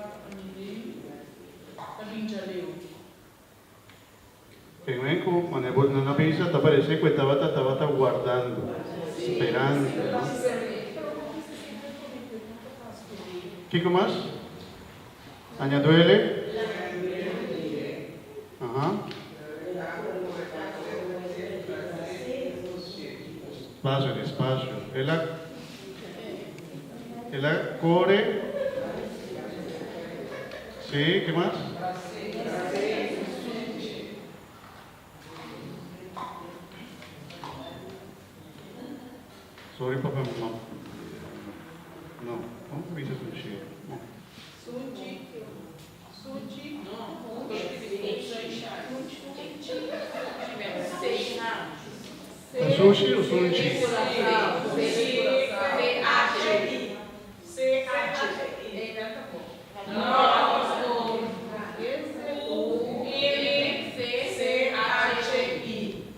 Ta bin djaleu. Ken ku manera bo nan a bisa ta parece ku e tabata tabata wardando, sperando, no? Kiko mas? Aña duele? Aha. Despacio, despacio. El a el a kore. Sí, ke mas? Sorry papa mi no. No, kon ta bisa sunchi? No. Sunchi, sunchi, no. Ta sushi o sunchi?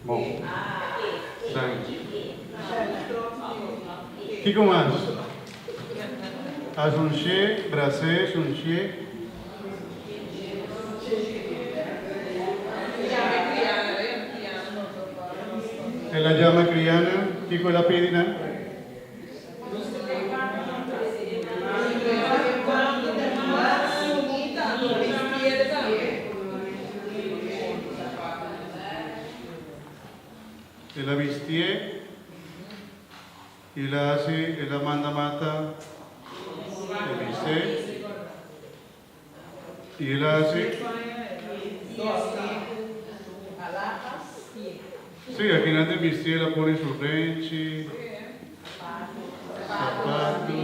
Bon. Danki. Kiko mas? Asunshé, brasé, sunshé. El a yama kriana, kiko el a pidi nan? El a bistié i el a hasi, el a manda mata Elisé i el a hasi. Sí, aki nan den bistié el a pone su renchi, sapatu.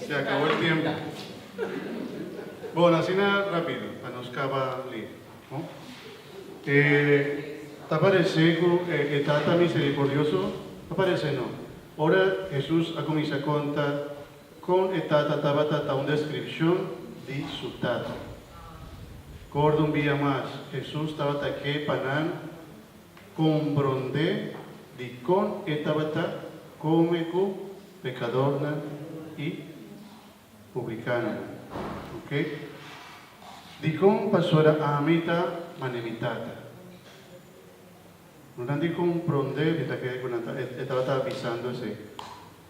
Se acabó el tiempo. Bon, asina rapido, pa nos caba li. No? E ta parece cu e Tata misericordioso? Ta parece no. Ora Jesús a cuminsa conta con e Tata tabata ta un descripcion di su Tata. Corda un bia mas, Jesús tabata ke pa nan Komprondé dikon e tabata kome ku pekadornan i publikanonan. Oke. Dikon pasora ami ta mane mi tata? No nan di komprondé, mi ta kere ku nan ta, e tabata avisando esei.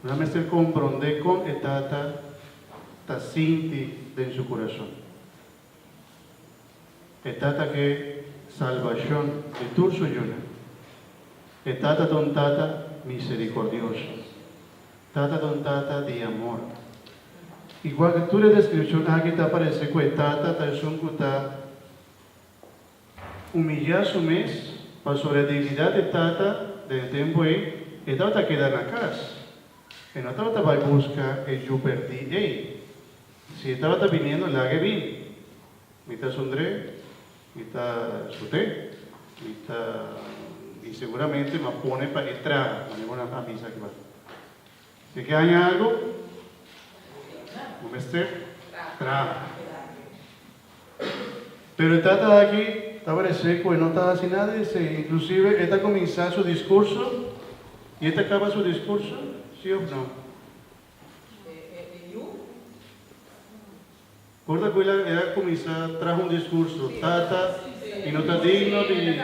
No nan mester komprondé kon e tata ta sinti den su kurason. E Tata ke salbashon di tur su yunan. E Tata ta un Tata miserikordioso. Tata ta un Tata di amor. Igual ku tur e deskripshon aki ta parese ku e Tata ta esun ku ta humillá su mes pasobra e dignidat di Tata den e tempu ei, e tabata keda na kas. E no tabata bai buska e yu pèrdí ei. Si e tabata biniendo, laga e bini. Mi ta sundr'é, mi ta sut'é, mi ta i seguramente m'a pone pa e traha, manera ku nan a bisa aki banda. Si e ke haña algu, bo mester traha. Pero e tata aki ta parece ku e no ta hasi nada di esei, inklusive e ta kuminsá su diskurso i e ta kaba su diskurso, sí òf no? Por ta ku el a kuminsá traha un diskurso, Tata, mi no ta digno di.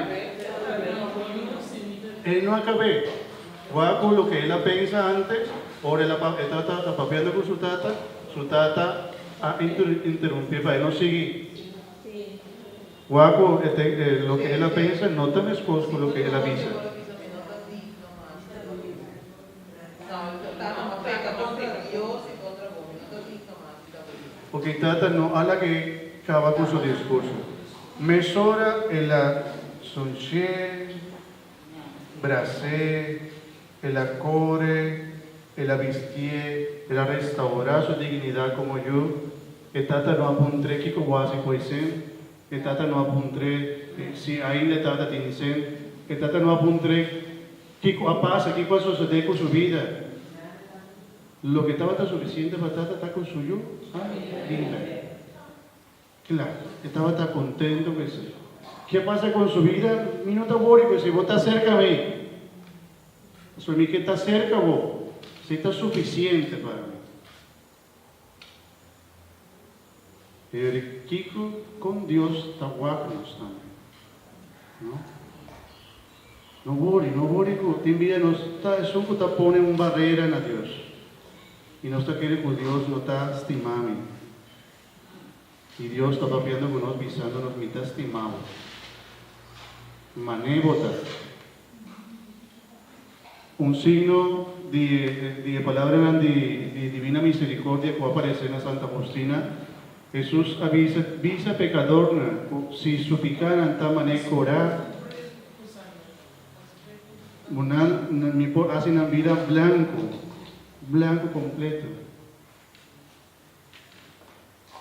E no a kab'é. Wak ku loke el a pensa antes, ora el a e tabata papiando ku su tata, su tata a interumpié pa e no sigui. Wak ku loke el a pensa no ta meskos ku loke el a bisa. Porque tata no a lag'é caba cu su discurso. Mesora el a sonsh'é, bras'é, el a core, el a bistié, el a restaurá su dignidad como yu. E tata no a puntr'é kico bo haci cu e cen. E tata no a puntr'é si ainda e tata tin cen. E tata no a puntr'é kico a pasa, kico a sosodé cu su bida. Loke tabata sufisiente pa tata ta ku su yu a bin bek. Kla, e tabata kontentu ku esei. Ke pasa kon su bida? Mi no ta wori ku esei, bo ta serka mi. Pasobra mi ke ta serka bo, esei ta sufisiente pa mi. Pero kiko kon Dios ta wak nos tambe? No? No wori, no wori ku tin bia nos ta esun ku ta pone un barera na Dios i nos ta kere ku Dios no ta stima mi. I Dios ta papiando ku nos bisando nos mi ta stima bo. Man'é bo ta. Un signo di di e palabranan di di Divina Misericordia ku a aparesé na Santa Faustina, Hesus a bisa bisa pekadornan ku si su pikanan ta man'é korá, bo nan mi por hasi nan bira blanku, blanku kompleto.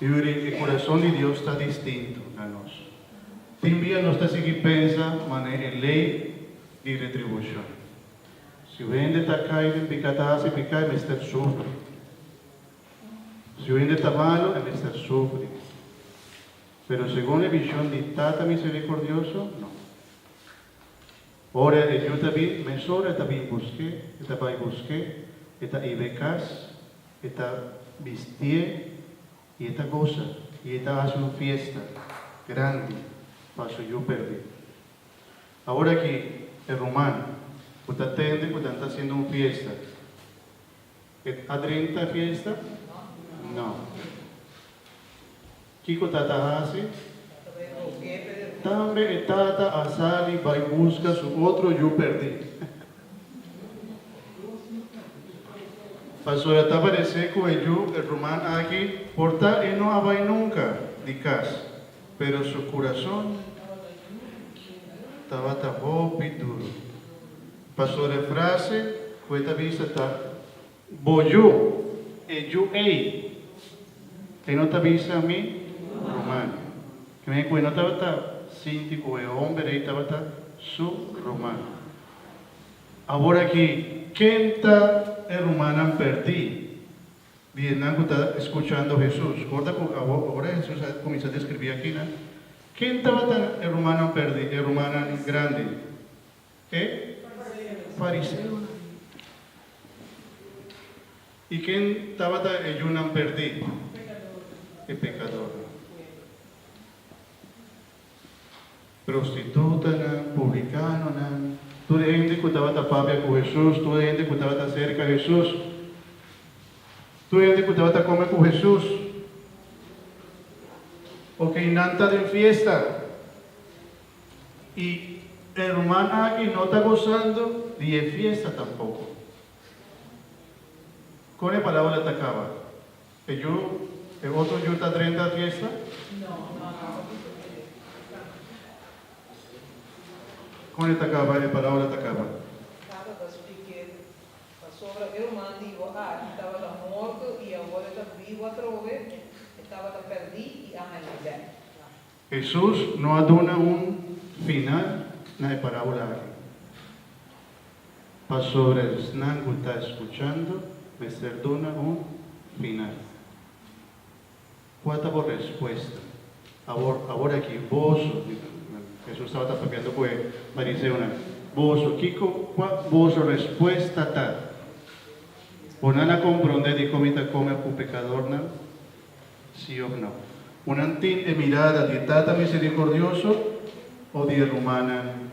Yuri, e kurason di Dios ta distinto na nos. Tin bia nos ta sigui pensa manera e lei di retribushon. Si un hende ta kai den piká ta hasi piká e mester sufri. Si un hende ta malu e mester sufri. Pero segun e vishon di Tata Miserikordioso, no. Ora e yu ta bin, mesora e ta bin busk'é, e ta bai busk'é, e ta iba e kas, E ta bistié i e ta gosa i e ta hasi un fiesta grandi pa su yu pèrdí. Awor aki e ruman ku ta tende ku nan ta hasiendo un fiesta, e a drenta e fiesta? No. Kiko tata a hasi? Tambe e tata a sali bai buska su otro yu pèrdí. Pasobra ta paresé ku e yu, e ruman aki, por ta e no a bai nunka di kas, pero su kurason tabata hopi duru. Pasobra e frase ku e ta bisa ta, Bo yu, e yu ei, e no ta bisa mi ruman. Keme ku e no tabata sinti ku e homber ei tabata su ruman. Awor aki, ken ta e rumannan pèrdí di esnan ku ta skuchando Hesus? Korda ku awor ora Hesus a kuminsá deskribí akinan, ken tabata e rumannan pèrdí, e rumannan grandi? E fariseonan. I ken tabata e yunan pèrdí? E pekadornan. Prostitutanan, publikanonan, tur hende ku tabata papia ku Hesus, tur hende ku tabata serka Hesus, tur hende ku tabata kome ku Hesus. Oke, nan ta den fiesta. I e ruman aki no ta gosando di e fiesta tampoko. Kon e palabra ta kaba? E yu, e otro yu ta drenta fiesta? Kon e ta kaba, e palabra ta kaba? Tata ta splik'é, Pasobra e ruman di bo aki tabata morto i awor e ta bibu atrobe, e tabata pèrdí i a haña bèk. Hesus no a duna un final na e parábola aki. Pasobra esnan ku ta skuchando mester duna un final. Kua ta bo respuesta? Awor, awor aki boso, Hesus tabata papiando ku e fariseonan, boso, kiko, kua boso respuesta ta? Bo nan a komprondé dikon mi ta kome ku pekadornan? Sí of no? Unan tin e mirada di e Tata misericordioso o di e rumannan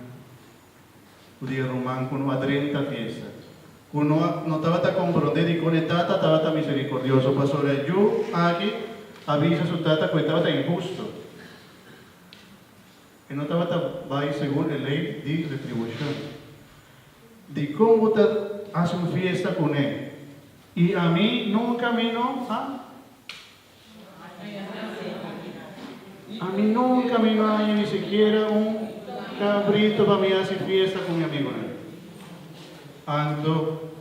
o di e ruman cu no a drenta fiesta, cu no a no tabata comprende dicon e Tata tabata misericordioso pasobra e yu aki a bisa su Tata cu e tabata inhusto. E no tabata bay segun e ley di retribucion. Dicon bo ta haci un fiesta cune y ami nunca mi no a Ami nunca mi no a haña ni sikiera un cabrito pa mi haci fiesta cu mi amigonan. Anto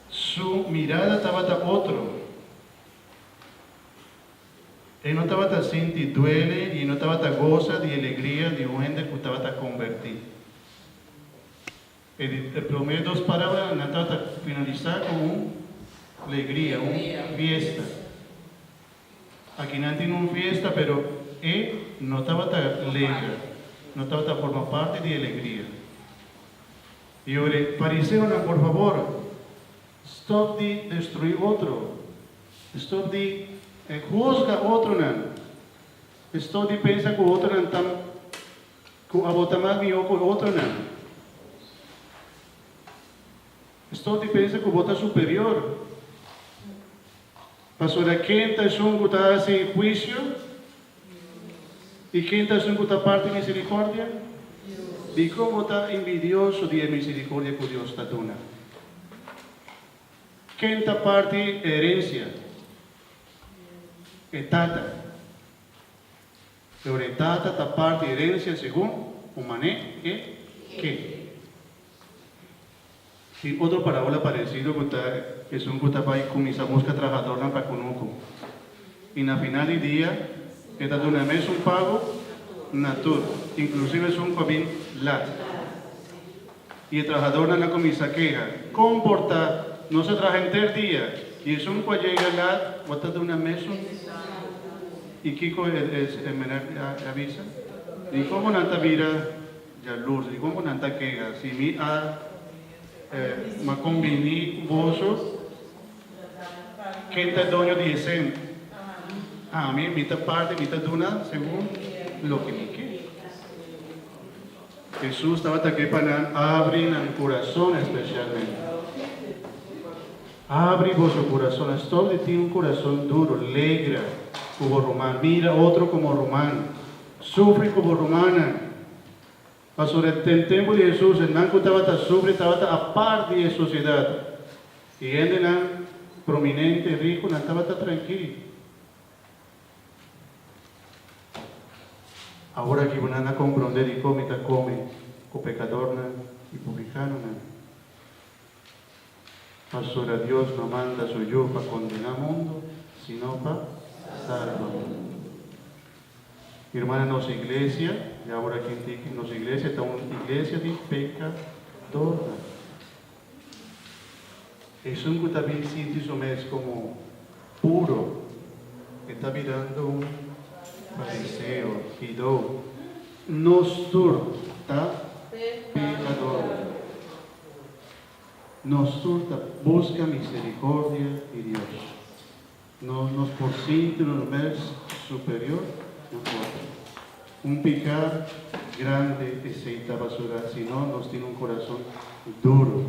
su mirada tabata otro. E no tabata sinti duele i e no tabata gosa di e legria di un hende ku tabata kombertí. E promé dos parábola nan tabata finalisá ku un legria, un fiesta. Aki nan tin un fiesta pero e no tabata legra, no tabata forma parti di e legria. I ora e fariseonan, por fabor, stòp di destruí otro, stòp di husga otronan, stòp di pensa ku otronan ta ku abo ta mas mihó ku otronan, stòp di pensa ku bo ta superior. Pasobra ken ta esun ku ta hasi huisio? I ken ta esun ku ta parti misericordia? Dikon bo ta envidioso di e misericordia ku Dios ta duna? Ken ta parti e herencia? E tata. Pero e tata ta parti herencia segun un mané e ke. Tin otro parabola parecido cu ta esun cu ta bay cuminsa busca trahadornan pa cunucu y na final di dia e ta duna mesun pago na tur, inclusive esun cu a bin lat. Y e trahadornan a cuminsa keha, Con por ta nos a traha henter dia y esun cu a yega lat bo ta duna mesun? Y kico e meneer a bisa? Di como nan ta bira Jalurs, di kon ku nan ta keha? Si mi a ma kombiní ku boso, ken ta e doño di e sent? Ami, mi ta parti, mi ta duna segun loke mi ke. Hesus tabata ke pa nan abri nan kurason espesialmente. Abri boso kurason, stòp di tin un kurason duru, legra ku bo ruman, mira otro komo ruman. Sufri ku bo rumannan. Pasobra den tempu di Hesus esnan ku tabata sufri tabata apart di e sosiedat, i hendenan prominente, rikunan tabata trankil. Awor aki bo nan a komprondé dikon mi ta kome ku pekadornan i publikanonan. Pasobra Dios no manda su Yu pa kondená mundu, sino pa salba mundu. Hermana, nos iglesia, i awor aki tin tiki, nos iglesia ta un iglesia di pekadornan. Esun ku ta bin sinti su mes komo puro, e ta birando un fariseo, hidó. Nos tur ta pekador. Nos tur ta buska misericordia di Dios. No nos por sinti nos mes superior na otro. Un pica grandi esey ta basura si no nos tin un corazon duro,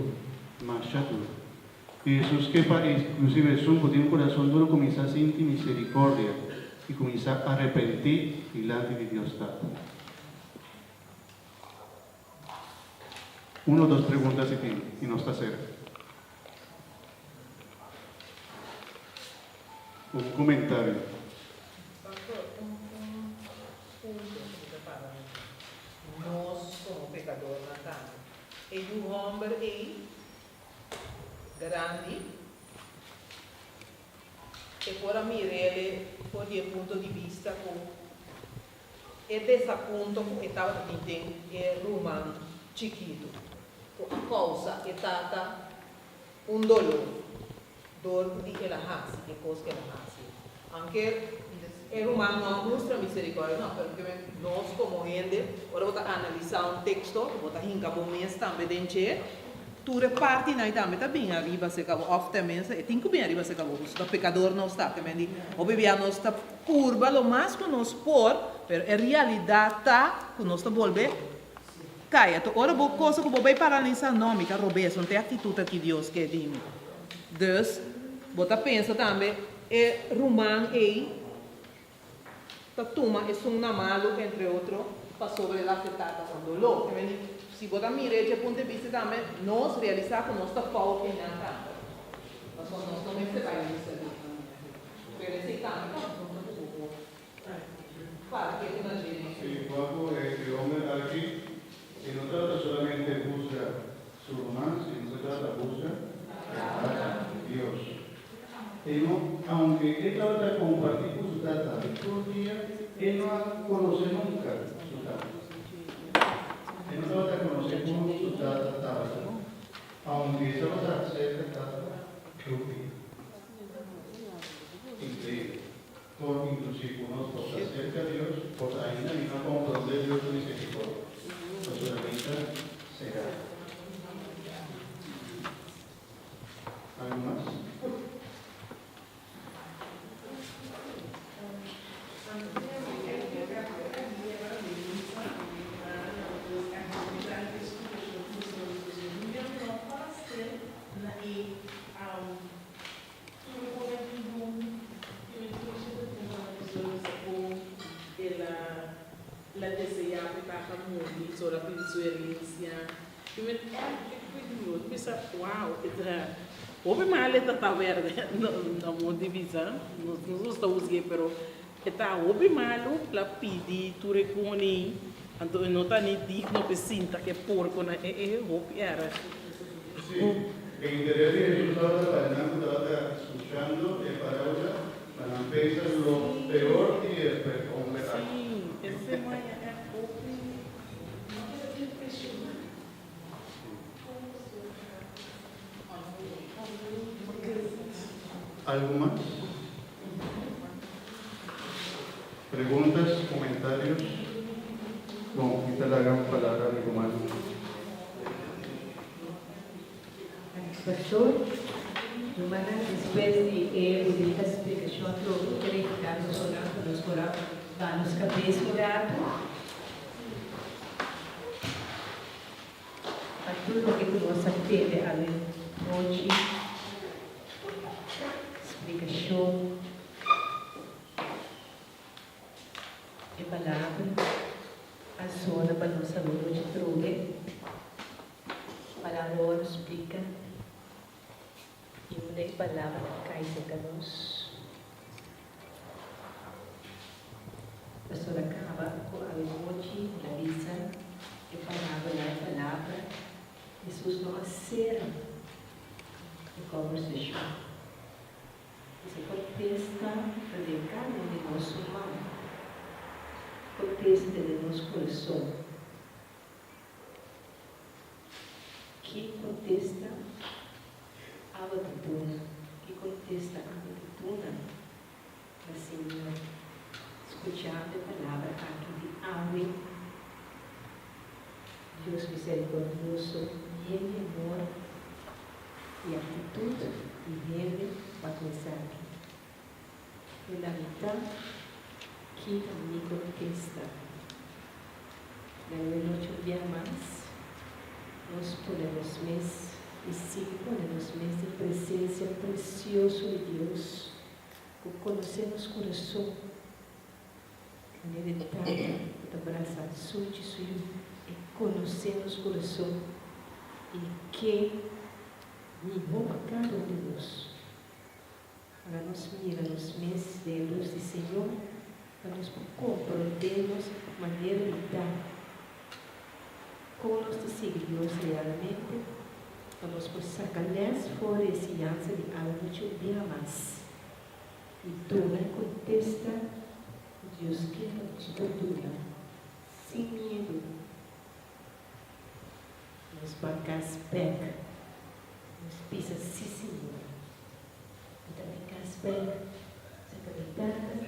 masha duro. Y Jesus ke pa inclusive esun cu tin un corazon duro cuminsa sinti misericordia y cuminsa arepenti dilanti di Dios Tata. Un o dos pregunta si tin y nos ta cera. Un comentario. Pastor, un un punto cu mi ta para mi. Nos como pecadornan tambe. E yu homber ey grandi e por a mirele for di e punto di bista cu E desapunto ku e tabata tin den e ruman chikitu, ku a kousa e tata un doló dor di el a hasi e kos ku el a hasi. Aunke e ruman no a mustra miserikòrdia, no, pero nos komo hende, ora bo ta analisá un teksto, bo ta hinka bo mes tambe den dje, Tur e partinan ei tambe ta bin ariba serka bo, òf tenminste e tin ku bin ariba serka bo, pasobra ta pekador nos ta. Te men di, hopi bia nos ta purba lo mas ku nos por, pero e realidat ta ku nos ta bolbe kai. Anto ora bo kosa ku bo bai paralisa, no, mi ta robes, no ta e aktitut aki Dios ke di mi. Dus, bo ta pensa tambe e ruman ei ta tuma esun na malu, entre otro, pasobra el a afectá ta un doló. Te mende, si bo ta mira dje punto di bista tambe, nos realisá ku nos ta fout einan tambe. Pasobra nos no mester bai misa di e manera ei. Pero esei tambe ta un punto ku bo por para ketu na dje den. Sí, Juanjo, e homber aki e no trata solamente busca su ruman, sino e trata busca e tata Dios. E no, aunke e tabata kompartí ku su tata tur dia, e no a konosé nunka su tata. E no tabata konosé kon su tata tabata, aunke e tabata serka tata tur dia. Inkreibel kon inklusiv ku nos por ta serka Dios, por ta ainda mi no komprondé Dios su miserikordia, pasobra mi ta segá. Algu mas? Hopi mal e ta ta berde, no no di bisa, nos no ta husg'é, pero e ta hopi malu la pidi tur e koni, anto e no ta ni digno p'e sinta ku e porkonan, e e hopi erg. Sí, e interes di Hesus tabata pa esnan ku tabata skuchando e parábola pa nan pensa lo peor di e homber aki. Sí, esei maya ègt hopi, no keda impreshoná. Algo mas? Preguntas, comentarios? Bon, mi ta laga un palabra mi ruman. Pastor, rumannan despues di e bunita splikashon atrobe mi ta invitá bosonan pa nos por a baha nos kabes un ratu. Pa tur loke ku nos a tende awe nochi, splikashon, e palabra a zona pa nos awe nochi trobe, palabra wòrdu splika i unda e palabra ta kai serka nos. Pastor a kaba ku awe nochi el a bisa e parábola e palabra Hesus no a sera e kòmbersashon. Esei kontesta ta den kada un di nos su man. Kontesta ta den nos kurason. Ki kontesta abo ta duna? Ki kontesta abo ta duna na Señor skuchando e palabra aki di awe? Dios miserikordioso, yen di amor i aktitut di hende pa ku esaki. Unda mi ta, ki ta mi kontesta? Na e nochi un bia mas, nos pone nos mes i sigui pone nos mes den presensia presioso di Dios ku konosé nos kurason, manera e Tata ku ta brasa sunchi su Yu, e konosé nos kurason i ke mihó pa kada un di nos. Ora nos mira nos mes den e lus di Señor, pa nos por komprondé nos manera di ta, kon nos ta sigui Dios realmente, pa nos por saka lès for di e siñansa di awe nochi un bia mas i duna e kontesta ku Dios ke pa nos por duna sin miedu. Nos ban kas bèk. Nos bisa, Sí, Señor. Mi ta bai kas bèk. Serka mi tata.